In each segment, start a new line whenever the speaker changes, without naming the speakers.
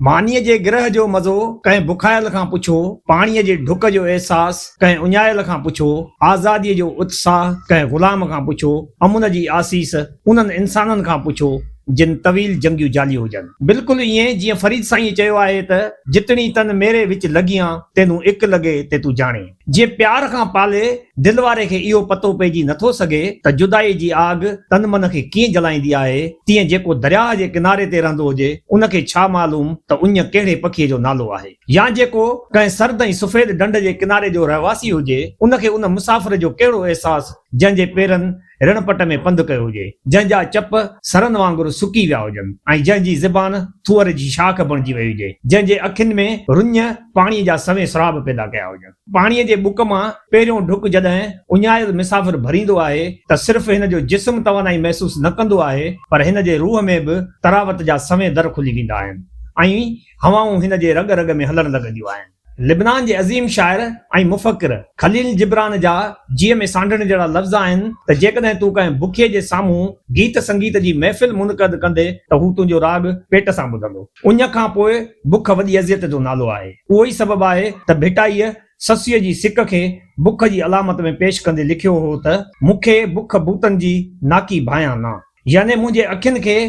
مانيء جي گرهه جو مزو ڪنهن بکايل کان پڇو، پاڻيء جي ڍڪ جو احساس ڪنهن اڃايل کان پڇو، آزاديء جو اتساهه ڪنهن غلام کان پڇو، امن جي آسيس انهن انسانن کان پڇو، جن طويل جنگيون جاليون هجن. بلڪل ائين جيئن فريد سائينء چيو آهي ته، جتڻي تن ميري وچ لڳيان، تينون اڪ لڳي تي تون جاڻي. جيئن پيار کان پالي دل واري کي اهو پتو پئجي نٿو سگهي ته جدائي جي آگ تن من کي ڪيئن جلائيندي آهي، تيئن جيڪو درياهه جي ڪناري تي رهندو هجي، ان کي ڇا معلوم ته اڃ ڪهڙي پکيء جو نالو آهي. يا جيڪو ڪنهن سرد ۽ سفيد ڍنڍ جي ڪناري جو رهواسي هجي، ان کي ان مسافر جو ڪهڙو احساس جنهن جي پيرن رڻ پٽ ۾ پنڌ ڪيو هجي، جنهن جا چپ سرن وانگر سڪي ويا هجن ۽ جنهن جي زبان ٿوهر جي شاخ بڻجي وئي هجي، جنهن جي اکين ۾ رڃ پاڻيء جا سوين سراب پيدا ڪيا هجن. پاڻيء جي ٻڪ مان پهريون ڍڪ جڏهن اڃايل مسافر ڀريندو آهي ته صرف هن جو جسم توانائي محسوس نه ڪندو آهي پر هن جي روح ۾ به تراوت جا سوين در کلي ويندا آهن ۽ هوائون هن جي رڳ رڳ ۾ هلڻ لڳنديون آهن. لبنان جي عظيم شاعر ۽ مفڪر خليل جبران جا جيء ۾ سانڍڻ جهڙا لفظ آهن ته جيڪڏهن تون ڪنهن بکيي جي سامهون گيت سنگيت جي محفل منعقد ڪندي ته هو تنهنجو راڳ پيٽ سان ٻڌندو. اڃ کان پوء بک وڏي اذيت جو نالو آهي. اهو ئي سبب آهي ته ڀٽائيء سسئيء جي سڪ کي بک جي علامت ۾ پيش ڪندي لکيو هو ته. مون کي بک بوتن جي ناڪي ڀانيان نا. يعني منهنجي اکين کي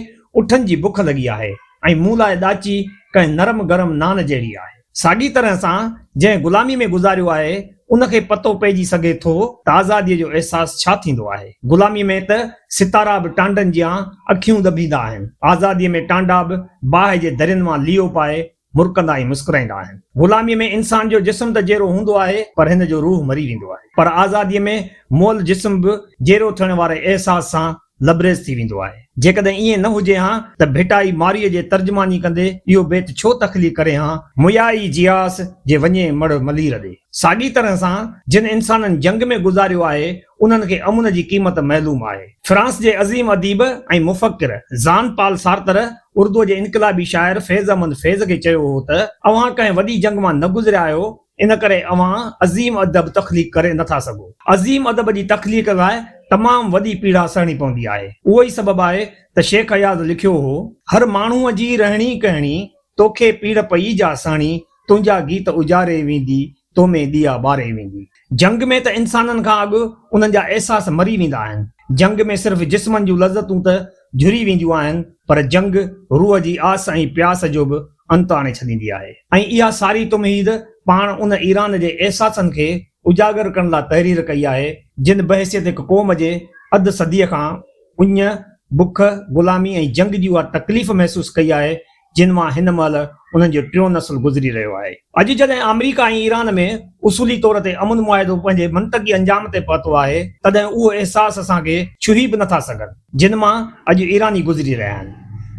اٺن جي بک لڳي آهي ۽ مون لاء ڏاچي ڪنهن نرم گرم نان جهڙي آهي. ساڳي طرح سان جنهن غلامي ۾ گذاريو آهي ان کي پتو پئجي سگهي ٿو ته آزاديء جو احساس ڇا ٿيندو آهي. غلاميء ۾ ته ستارا به ٽانڊن جيان اکيون ڏڀيندا آهن. آزاديء ۾ ٽانڊا به باهه جي درين مان ليئو پائي مرڪندا ۽ مسڪرائيندا آهن. غلاميء ۾ انسان جو جسم ته جيئرو هوندو آهي پر هن جو روح مري ويندو آهي. پر آزاديء ۾ مئل جسم به جيئرو ٿيڻ واري احساس سان لبريز ٿي ويندو آهي. جيڪڏهن ائين نه هجي هان ته ڀٽائي مارئيء جي ترجماني ڪندي اهو بيت ڇو تخليق ڪري هان، ميا ئي جياس، جي وڃي مڙهه ملير ڏي. ساڳي طرح سان جن انسانن جنگ ۾ گذاريو آهي، انهن کي امن جي قيمت معلوم آهي. فرانس جي عظيم اديب ۽ مفڪر زان پال سارتر اردوء جي انقلابي شاعر فيض احمد فيض کي چيو هو ته، اوهان ڪنهن وڏي جنگ مان نه گذريا آهيو، ان ڪري اوهان عظيم ادب تخليق ڪري نه ٿا سگهو. عظيم ادب جي تخليق لاء تمام وڏي پيڙا سهڻي پوندي آهي. اهو ئي سبب آهي ته شيخ اياز لکيو هو. هر ماڻهوء جي رهڻي ڪهڻي، توکي پيڙ پئي جا سهڻي، تنهنجا گيت اجاري ويندي، تو ۾ ڏيئا ٻاري ويندي. جنگ ۾ ته انسانن کان اڳ انهن جا احساس مري ويندا آهن. جنگ ۾ صرف جسمن جون لذتون ته جهري وينديون آهن، پر جنگ روح جي آس ۽ پياس جو به انت آڻي ڇڏيندي آهي ۽ اها ساري تمهيد پاڻ ان ايران جي احساسن کي اجاگر ڪرڻ لاء تحرير ڪئي آهي، جن بحيثيت هڪ قوم جي اڌ صديء کان اڃ، بک، غلامي ۽ جنگ جي اها تڪليف محسوس ڪئي آهي، جن مان هن مهل انهن جو ٽيون نسل گذري رهيو آهي. اڄ جڏهن آمريڪا ۽ ايران ۾ اصولي طور تي امن معاهدو پنهنجي منطقي انجام تي پهتو آهي، تڏهن اهو احساس اسان کي ڇهي به نٿا سگهن. جن مان اڄ ايراني گذري رهيا آهن.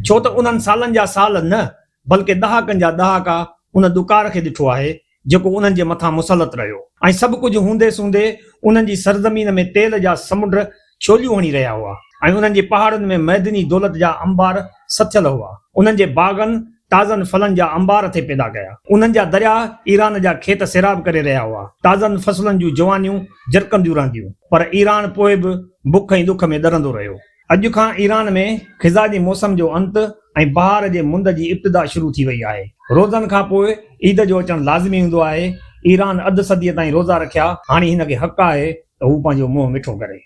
ڇو ته انهن سالن جا سال نه بلڪه ڏهاڪن جا ڏهاڪا ان ڏڪار کي ڏٺو آهي، جيڪو انهن جي مٿان مسلط رهيو ۽ سڀ ڪجهه هوندي سوندي انهن جي سرزمين ۾ تيل جا سمنڊ ڇوليون هڻي رهيا هئا ۽ انهن جي پهاڙن ۾ معدني دولت جا انبار سٿيل هئا. انهن جي باغن تازن ڦلن جا انبار ٿي پيدا ڪيا. انهن جا درياهه ايران جا کيت سيراب ڪري رهيا هئا. تازن فصلن جون جوانيون جرڪنديون رهنديون. پر ايران پوء به بک ۽ ڏک ۾ ڏرندو رهيو. اڄ کان ايران ۾ خزان جي موسم جو انت ۽ بهار جي مند جي ابتدا شروع ٿي وئي آهي. روزن کان پوء عيد جو اچڻ لازمي هوندو آهي. ايران اڌ صديء تائين روزا رکيا، هاڻي هن کي حق آهي ته هو پنهنجو منهن مٺو ڪري.